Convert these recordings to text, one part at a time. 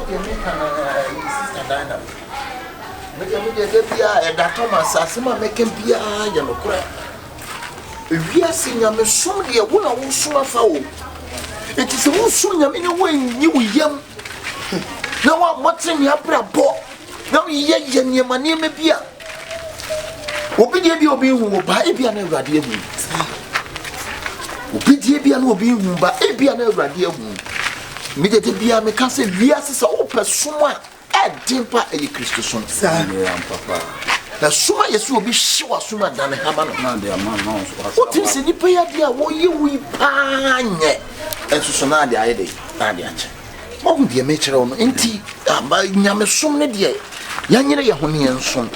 Sɛdeɛ meka no ɛyi Sister Dinah. Me deɛ me deɛ da biara ɛda Thomas asɛm a mɛka biara yɛ nokorɛ. Ewiase nyamesom deɛ wo na wosom afa o. Enti sɛ wosom nyame na woanyi wo yam na woammɔ tenenee abrabɔ na woyɛyɛ nneɛma nneɛma bi a obi deɛ bi a obi nhu wo ba ebia na awurade ahu. Obi deɛ bi a na obi nhu ba ebia na awurade ahu. Me deɛ da biara meka sɛ wiase sɛ wopɛ som a Ɛden pa ɛyɛ Kristosom. Saa. Ɛsom a yɛsɛ obi hye w'asom a dane hama no. Wotumi sɛ nipa yi adeɛ a wɔyɛ wo yi paa nyɛ nso so na ade ayɛ dɛ na ade akyɛ. Wahu deɛ mekyerɛ wo no nti nyamesom no deɛ yɛnyere yɛ ho ne yɛnsom.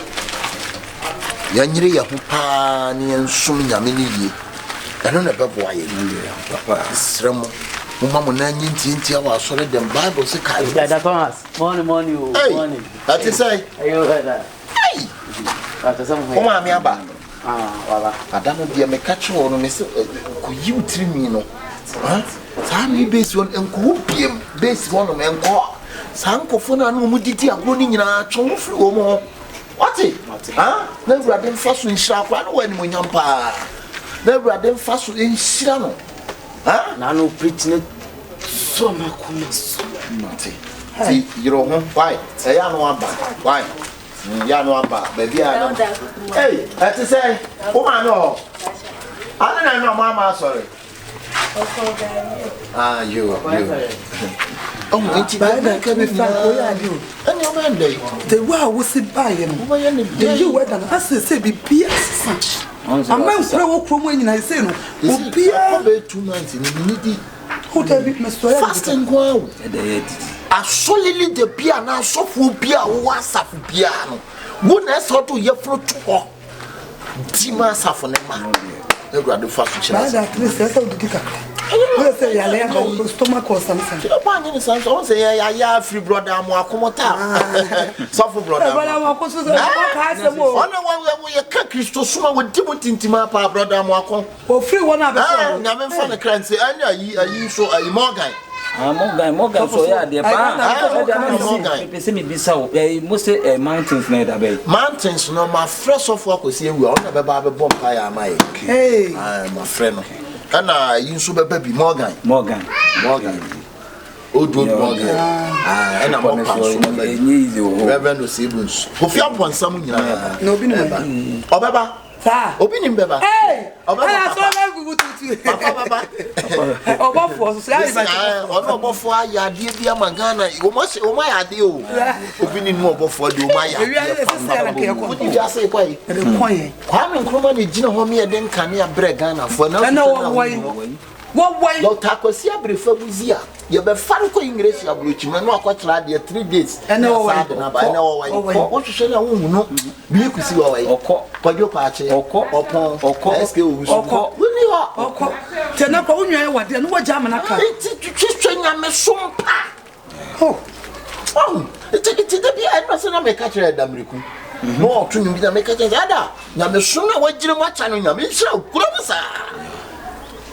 Yɛnyere yɛ ho paa ne yɛnsom nyame no yie. Ɛno na ɛbɛboa yɛn. Mesrɛ mo, momma mo nan nyɛ ntiantia wɔ asɔre dɛm. Bible se kae. Dada Thomas. Morning, morning, o. Hey, Morning. ɛte sɛ. Ɛyɛ o ɛda. Hey. Wo maame aba. Ah, waba. Ada no deɛ meka kyerɛ wo no me sɛ kɔyi wo tiri nwi no. Saa nwi base hɔ no nkɔ hɔ biem base hɔ nom nkɔ. Saa nkɔfoɔ no a na wɔn didi agorɔ no nyinaa twe wo firi wɔn ho. Wate? Na Awurade mfa so nhyira akora no wɔ animonyam paa. Na Awurade mfa so nhyira no. Na no preach ne Sɔ m'akoma so. Mate. Ti yere ho. Why? Ɛyɛ ano aba. Why? Mm, yɛ ano aba. Baabi a na. Hey, ɛte sɛ wo maame wɔ hɔ. Ade na ɛna ɔmo ama asɔre. Ah, yo, yo. Ɔmo nti bɛɛda ka bi fa oyɛ ade o. Ɛne ɔbɛyɛ ne dɛ. The way a wosi baayɛ no. Wobɛyɛ ne dɛ. The way weather no asɛ sɛ biribi asesa. Ama nkura wɔ kurom nyinaa sɛ no. Obiara. Ɛkɔ bɛyɛ 2 months ni mi ni di. Fasting nko ara o. Asɔre leader bi anaa asɔfoɔ bi a wowɔ asafo biara no, wo na ɛsɛ ɔde wo yafunu to hɔ di ma asafo no ma. Na Awurade fa so kyerɛ asafo. At least ɛsɛ wodidi kakra. Wọ́n sɛ yàrá yà bá stomach or something. Kyerɛ bá anyi ne san so, ɔn sɛ yɛ yɛ afiri brɔda amoako ta. Sɔfo brɔda amoako. So sɛ ɔka asɛm o. Ɔno wɔ yɛ ka Kristo soma wɔ di mu tintim apa brɔda amoako. Ofiri wɔn a bɛsɔ no. Nyame nfa ne kra nti ɛne ayi ayi nso ayi Morgan. Ah Morgan Morgan so ɔyɛ adeɛ paa. Ɛda na mesi mepɛ sɛ mebisa wo ɛyi mo se ɛ mountains na ɛda bɛyi. Mountains no ma frɛ sɔfo akɔsi ewu a ɔno na bɛba abɛbɔ mpaeɛ ama yɛ. Ah ma frɛ no ɛna ayi nso bɛba bi Morgan. Morgan. Morgan. Old old Morgan. Ah ɛna mo pa nso bɛba bi. Reverend Osebu nso. Kofi Amponsam nyinaa. Na obi nim. Ɔbɛba. Saa. Obi nim bɛba. Hey! Ɔbɛba Ɛna papa. sọ bɛ gugu tutu. Papa bɛba. Ɔbɔfoɔ so so yɛ Listen, ɔno ɔbɔfoɔ ayɛ adeɛ bi ama Ghana. Wɔn ahyɛ wɔn ayɛ adeɛ o. Obi nim ɔbɔfoɔ deɛ wɔn ayɛ Ewia adeɛ yɛ sisi yɛ na kɛkɔ. Wodi wiase kɔ yi. Ɛde kɔ yɛ. Kwame Nkrumah na gyina hɔ mi yɛde nkanea brɛ Ghanafoɔ. Ɛna wɔwɔ yi. Wɔwɔ yi. Dr. Akwasi Abrefa Busia yɛbɛfa no kɔ English aburokyima no akɔkyerɛ adeɛ 3 days. Ɛna wɔwɔ yi. Yɛasa ade no aba. Ɛna wɔwɔ yi. Wɔwɔ yi. Wohwehwɛ no a wohu no. Bie kusi wɔwɔ yi. Ɔkɔ. Kwadwo Paakye. Ɔkɔ. Ɔpɔn. Ɔkɔ. SK Owusu. Ɔkɔ. Wonni hɔ. Ɔkɔ. Tẹ na kɔ wo nua yɛ wadeɛ no wɔgya amena ka. Nti twehwɛ nyamesom pa. Oh. Ɔhu nti da bi ɛnna sɛ na meka kyerɛ Damiriku na ɔto nwom bi na meka kyerɛ sɛ ada nyamesom na wagyina mu akyɛ no nyame nhyira wo kura mu saa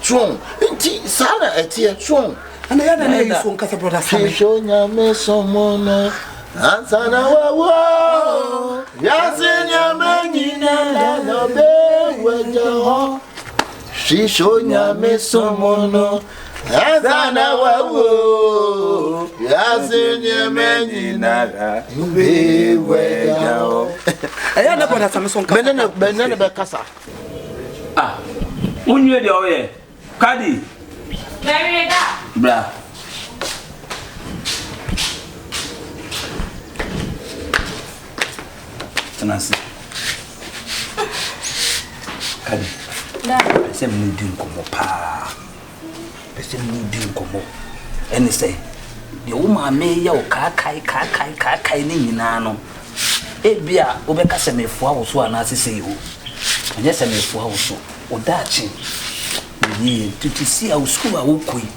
so nti saa na ɛteɛ so. Ɛna yɛ na na yɛ so nkasa brother Sami. Hwehwɛ nyamesom no ansa na wawo wiase nneɛma nyinaa na ɔbɛwagya hɔ hwehwɛ nyamesom no ansa na wawo wiase nneɛma nyinaa bɛwagya hɔ. Ɛyɛ na brother Sami so nkasa. Mene ne bɛkasa. Ah, wonwie deɛ ɔyɛ. Kadi. Mɛwie da. Bra. Tena ase. Kadi. Da. Pɛ sɛ mene di nkɔmmɔ paa. Pɛ sɛ mene di nkɔmmɔ. Ɛne sɛ, deɛ wo maame yɛ wo kaakae kaakae kaakae ne nyinaa no, ebia wobɛka sɛ mefoa wo so anaasɛ sɛ o. Ɛnyɛ sɛ mefoa wo so. Wo daakye yie. Tete si a wo sukuu a wokɔ yi,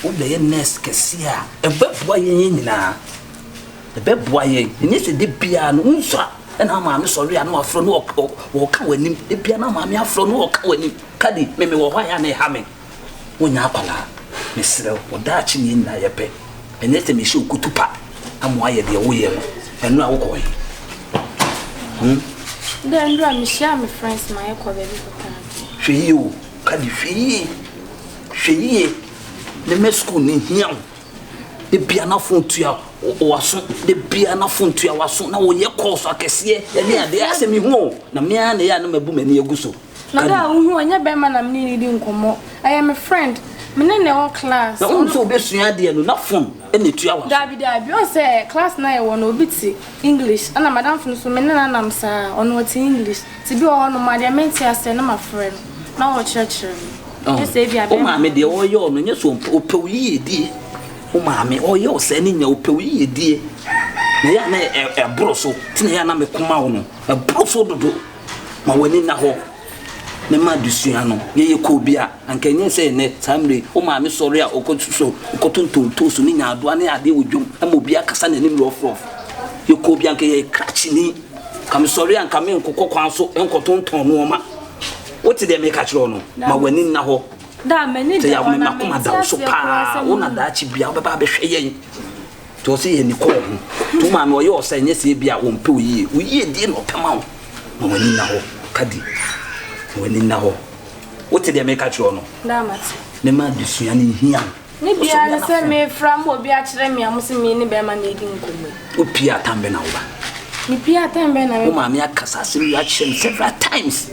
wobɛyɛ nurse kɛseɛ a, ɛbɛboa yɛn yɛn nyinaa. Ɛbɛboa yɛn. Ɛnyɛ sɛ da biara no wonsua ɛna maame sɔre a na wafrɛ no wɔka w'anim. Da biara na maame afrɛ no wɔka w'anim. Kadi, me mewɔ hɔ a yɛ a na ɛha me. Wonyɛ akwadaa. Mesrɛ wo, wo daakye ne yɛn nyinaa yɛpɛ. Ɛnyɛ sɛ mehyɛ wo kutupa. Ama woayɛ deɛ woyɛ no. Ɛno a wokɔe. Hmm? Dɛ ndura mehyia me friends ma yɛkɔ baabi kɔtɔ adeɛ. Hwɛ yie o, Kadi, hwɛ yie. Hwɛ yie. Ne mɛ sukuu ne hia wo. De bia na fon tua waso, de bia na fon tua waso na wɔyɛ kɔɔso akɛseɛ ɛne adeɛ asɛ mehu o. Na me ara na ɛyɛ a na mabu m'ani agu so. Na da a wohu ɛnyɛ bɛrima na mene ne di nkɔmmɔ. Ɛyɛ me friend. Me ne no wɔ class. Na wohu sɛ wobɛsua adeɛ no na phone na ɛtua w'aso. Daabi daabi, wohu sɛ class no a yɛwɔ no obi te English ɛna m'adamfo no nso me ne no anam saa, ɔno ɔte English. Nti bi wɔ hɔnom a deɛ mente aseɛ na mafrɛ no na ɔkyerɛkyerɛ me. Nyɛ sɛ ebia Wo bɛrima maame deɛ ɔreyɛ wo no nyɛ sɛ ɔpɛ wo yiedie. Wo maame ɔreyɛ wo saa ne nya ɔpɛ wo yiedie. Na ɛyɛ a na ɛboro so nti na ɛyɛ a na mekoma wo no. Ɛboro so dodo. Ma w'ani nna hɔ na ma adesua no. Yɛyɛ kuw bi a, anka ɛnyɛ sɛ nnɛ saa mmerɛ yi, wo maame sɔre a ɔkɔ so kɔtontɔn ntoosi ne nyaadoa ne adeɛ wɔ dwam ma obiara kasa n'anim rɔfrɔf. Yɛ kuw bi a, anka yɛyɛ krakyeni. Anka mesɔre a, anka menkokɔ kwan so nkɔtontɔn nnoɔma. Wote deɛ meka kyerɛ wo no? Ma w'ani nna hɔ. Sɛ yɛ m'akoma da wo so paa, wo na daakye biara wobɛba abɛhwɛ yɛn. Nti ɔse yɛ ani kɔ wo ho. Nti wo maame ɔyɛ ɔsa ɛnyɛ sɛ ebia ɔmpɛ wo yie. Wo yiedie na ɔpɛ ma wo. Ma w'ani nna hɔ. Kadi, ma w'ani nna hɔ. Wote deɛ meka kyerɛ wo no? Daa mate. Ne ma adesua no nhia wo. Ne biara ne sɛ mefra ma obi akyerɛ me a mo se me ne bɛrima na edi nkɔmmɔ yi. Wo pie atam bɛ na wo ba. Me pie atam bɛ na me ba. Wo maame akasa asɛm yi akyerɛ me several times.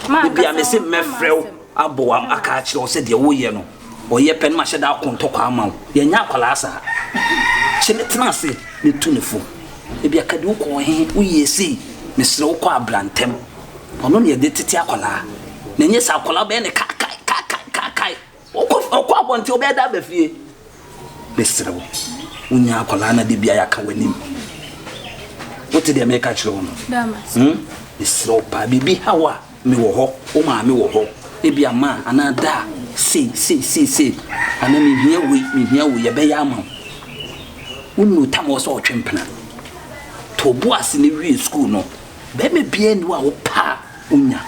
Ma Ebia ankasa me se wɔmpɛ mɛfrɛ wo m'asɛm. abɔ wo aka akyerɛ wo sɛ deɛ woyɛ no. Ɔyɛ pɛ no mahyɛ da ako ntɔkwa ama wo. Yɛnyɛ akwadaa saa. Kye no tena ase na tu no fo. Ebia ka de wokɔɔ he, woyɛɛ sei, mesrɛ wo kɔ abra ntɛm. Ɔno na yɛde tete akwadaa. Na ɛnyɛ sɛ akwadaa wobɛyɛ no kaakae, kaakae, kaakae. Ɔkɔ, ɔkɔ abɔnten wobɛyɛ dɛ aba fie. Mesrɛ wo, wonya akwadaa na de bia yɛaka w'anim. Wote deɛ meka kyerɛ wo no? Hmm? Mesrɛ wo paa, biribi ha wo a, Mewɔ hɔ, wo maame wɔ hɔ, ebia ma anaa da a, sei, sei, sei, sei, anaa mehia wei, mehia wei, yɛbɛyɛ ama wo. Wonnuu tam a ɛwɔ sɛ ɔtwe mpena. To wo bo ase na wie sukuu no. Barima biara nni hɔ a wopɛ a wonya.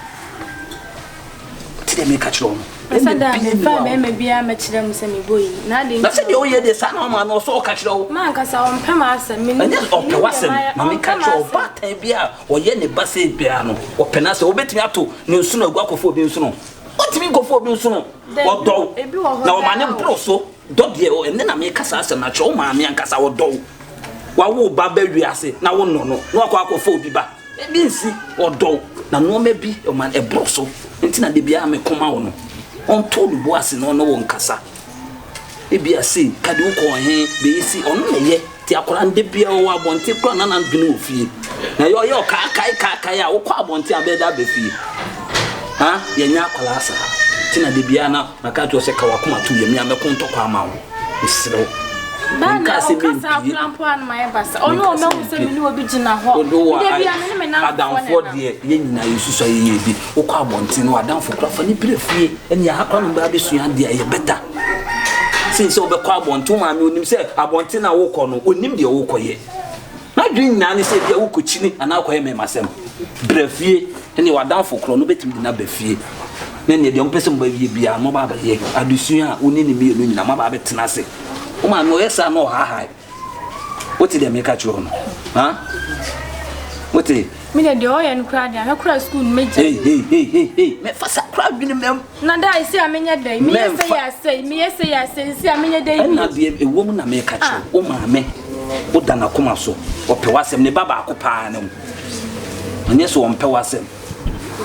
Wote deɛ meka kyerɛ wo no? Ɛsɛ dɛ a memfaa barima biara mmɛkyerɛ mo sɛ mebɔ yi, na adɛn nti na sɛdeɛ woyɛ deɛ saa na wo maame ɔsɛ ɔka kyerɛ wo. M'ankasa ɔmpɛ m'asɛm, menim Ɛnyɛ ɔpɛ deɛ w'asɛm, mayɛ, ma ɔmpɛ menka kyerɛ wo, m'asɛm. ɔbaatan bi a Ɔyɛ ne ba sei biara no, ɔpɛ n'asɛm. Wobɛtumi ato ne nsono agu akɔfa obi nsono? Wontumi nkɔfa obi nsono. Ɔdɔ wo, na ɔma ne boro so. Dɔ deɛ, ɛnnɛ na meka saa asɛm no akyerɛ wo maame ankasa, ɔdɔ wo. Wawo wo ba ba wiase na wonnɔ no, na wakɔ akɔfa obi ba. Ebi nsi, ɔdɔ wo, na nneɛma bi ɔma ɛboro so. Nti na da biara meko ma wo no. Ɔnto ne bo ase na ɔne wo nkasa. Ebia sei, ka de wokɔɔ he, bɛyɛ sei, ɔno na ɛyɛ. Nti akwadaa no da biara ɔwɔ abɔnten koraa na n'adwene wɔ fie. Na ɛyɛ ɔyɛ ɔkaakae kaakae a wokɔ abɔnten a bɛyɛ dɛ aba fie. Ha yɛnyɛ akwadaa saa. Nti na da biara na maka akyerɛ wo sɛ ka w'akoma to yam, me a mɛko ntɔkwa ama wo. Mesrɛ wo. Baa Menkaa na sɛ ɔka saa mempie. koraa mpo a na mayɛ basa. Ɔno Menkaa sɛ ɔmahu sɛ me mempie. ne obi gyina hɔ. Wode wo Da biara me ne me nnamfofoɔ na adamfoɔ ɛnam. deɛ yɛn nyinaa yɛsusua yɛyɛ bi. Wokɔ abɔnten no w'adamfo koraa fa no brɛ fie. Ɛnneɛ ha koraa na mobɛba abɛsua adeɛ a ɛyɛ better. Sen sɛ wobɛkɔ abɔnten, wo maame onim sɛ abɔnten na wokɔ no, onim deɛ wokɔyɛ. N'adwene nyinaa ne sɛ ebia wokɔkyini anaa wokɔyɛ mmɛmasɛm. Bra fie, ɛnneɛ w'adamfo korɔ no wobɛtumi de no aba fie. Na ɛnneɛ deɛ mopɛ sɛ mobɛyɛ biara no moaba abɛyɛ. Adesua a wo ne ne mmienu nyinaa moaba abɛtena ase. Wo maame ɔyɛ saa na ɔhaahae. Wote deɛ meka kyerɛ wo no? Ha? Wote? Me deɛ deɛ ɔyɛ no koraa deɛ ahwɛ koraa sukuu no mɛgya. Hey, hey, hey, hey, hey. Mɛfa sa koraa dwene mɛm. Na da esi a menyɛ dɛn? Meyɛ sɛ yɛ asɛe, meyɛ sɛ yɛ asɛe, esi a menyɛ dɛn bio? Ɛna deɛ ɛwɔ mu na meka kyerɛ wo, wo maame, woda n'akoma so, ɔpɛ w'asɛm, ne ba baako paa ne wo. Ɛnyɛ sɛ ɔmpɛ w'asɛm.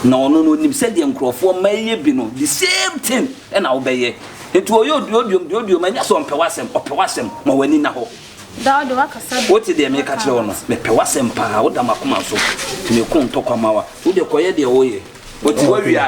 Na ɔno no onim sɛdeɛ nkurɔfoɔ mma yɛ bi no, the same thing ɛna wobɛyɛ. Nti ɔyɛ oduoduom duoduom, ɛnyɛ sɛ ɔmpɛ w'asɛm, ɔpɛ w'asɛm, ma w'ani nna hɔ. Daa wode w'akasa bi. Wote deɛ meka kyerɛ wo no? Mepɛ w'asɛm paa, woda m'akoma so, nti meko ntɔkwa ma wo a, wo deɛ kɔyɛ deɛ woyɛ. Wote, woawie a.